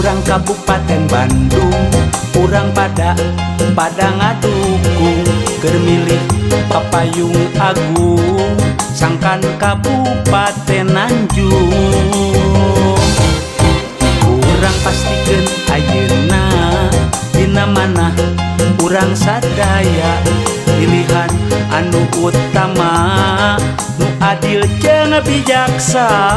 Urang Kabupaten Bandung, urang pada pada ngadukung keur milih Papayung Agung sangkan Kabupaten Nanjung. Urang pastikeun ayeuna dina mana urang sadaya pilihan anu utama nu adil jeung bijaksana.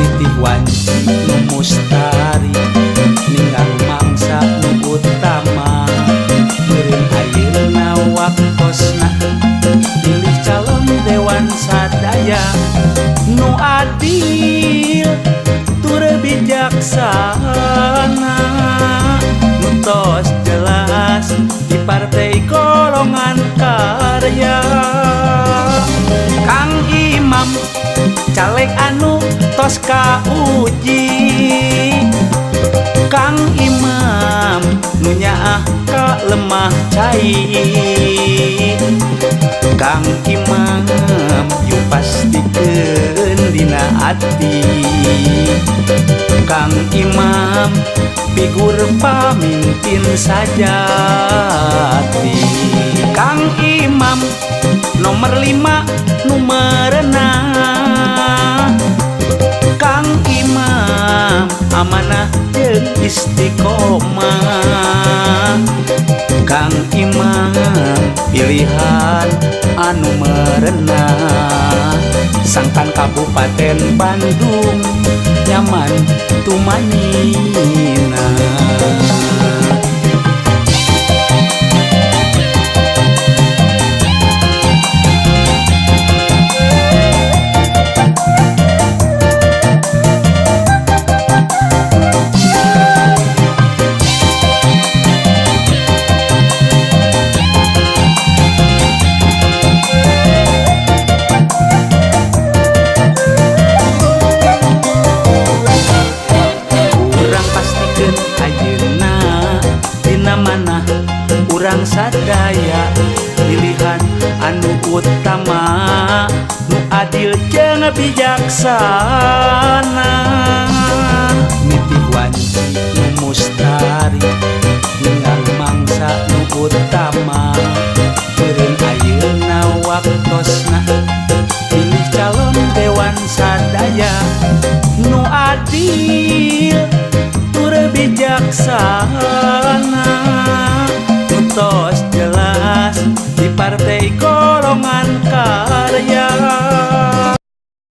Nitih wanci nu mustari ninggang mangsa nu utama, meureun ayeuna waktosna pilih calon dewan sadaya nu adil tur bijaksana, nu tos jelas di partai golongan karya. Kang Imam caleg anu tos kauji, Kang Imam nu nyaah ka lemah cai, Kang Imam yuk pastikeun dina ati, Kang Imam figur pamimpin sajati, Kang Imam nomor 5 nu merenah, Kang Imam amanah jeung istiqomah, Kang Imam pilihan anu merenah sangkan Kabupaten Bandung nyaman tumanina. Urang pastikeun ayeuna dina mana urang sadaya pilihan anu utama nu adil jeung bijaksana. Nitih wanci nu mustari ninggang mangsa nu utama, meureun ayeuna waktosna pilih calon dewan sadaya nu adil tur bijaksana, nu tos jelas di partai golongan karya.